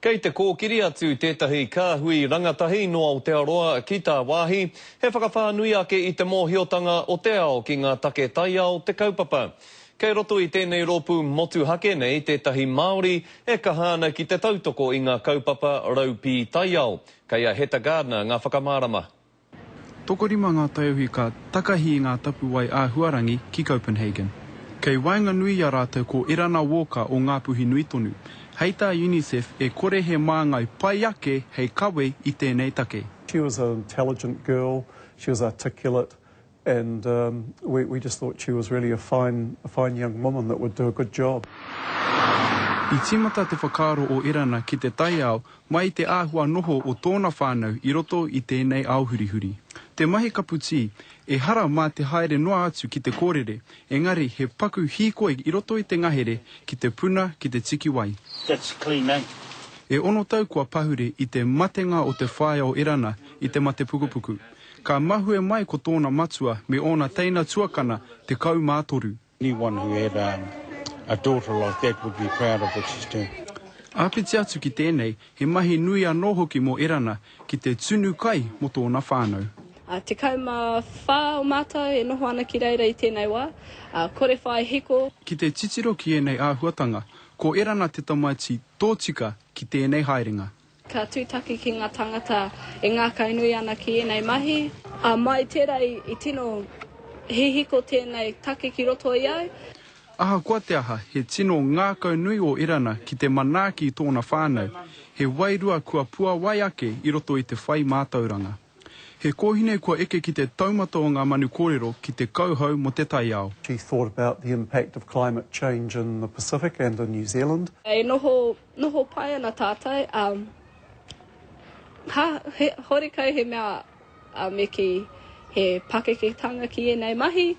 Kei te kōkiri atu tētahi kāhui rangatahi nō Aotearoa ki tāwāhi, he whakawhānui ake i te mōhiotanga o te ao ki ngā take taiao te kaupapa. Kei roto i tēnei rōpū motuhake nei tētahi Māori e kaha ana ki te tautoko i ngā kaupapa raupī taiao. Kei a Heta Gardner ngā whakamārama. Tokorima ngā taiohi ka takahi i ngā tapuwae āhuarangi ki Copenhagen. Kei waenganui i a rātou ko Erana Walker o Ngāpuhi nui tonu. Hei tā Unicef e kore he māngai pai ake hei kawe i tēnei take. She was an intelligent girl, she was articulate and we we just thought she was really a fine a fine young woman that would do a good job. I tīmata te whakaaro o Erana ki te taiao mai i te āhua noho o tōna whānau i roto i tēnei ao hurihuri. Te mahi kapu tī, ehara mā te haere noa atu ki te kōrere, engari he paku hīkoi i roto i te ngahere ki te puna ki te tiki wai. That's clean, eh? E ono tau kua pahure i te matenga o te whaea o Erana i te mate pukupuku. Ka mahue mai ko tōna matua me ōna teina tuakana 13. Anyone who had a daughter like that would be proud of what she's doing. Āpiti atu ki tēnei, he mahi nui anō hoki mō Erana ki te tunu kai mō tōna whānau. 14 o mātou e noho ana ki reira i tēnei wā, kore whai hiko. Ki te titiro ki ēnei āhuatanga, ko Erana te tamaiti tōtika ki tēnei haerenga. Ka tūtaki ki ngā tangata e ngākaunui ana ki ēnei mahi. Ā, mai tērā i tino hihiko tēnei take ki roto i au. Ahakoa te aha, he tino ngākaunui o Erana ki te manaaki i tōna whānau, he wairua kua puawai ake i roto i te whai mātauranga. He kōhine kua eke ki te taumata o ngā manu kōrero ki te kauhau mō te taiao. She thought about the impact of climate change in the Pacific and in New Zealand. E noho Noho pai ana tātou, ā, ha, he, horekau he mea, ā, me kī, he pakeketanga ki ēnei mahi.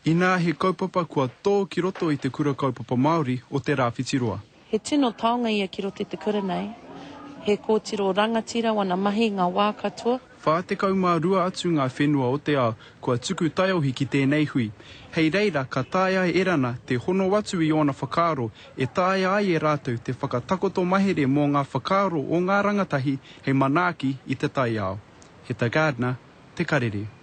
Inā he kaupapa kua tō ki roto i te Kura Kaupapa Māori o Te Rāwhitiroa. He tino taonga ia ki roto i te kura nei. He kōtiro rangatira wana mahi ngā wā katoa. 42 atu ngā whenua o te ao kua tuku taiohi ki tēnei hui. Hei reira ka taea e Erana te hono atu i ōna whakaaro e taea ai e rātou te whakatakoto mahere mō ngā whakaaro o ngā rangatahi hei manaaki i te taiao. Heta Gardner, Te Karere.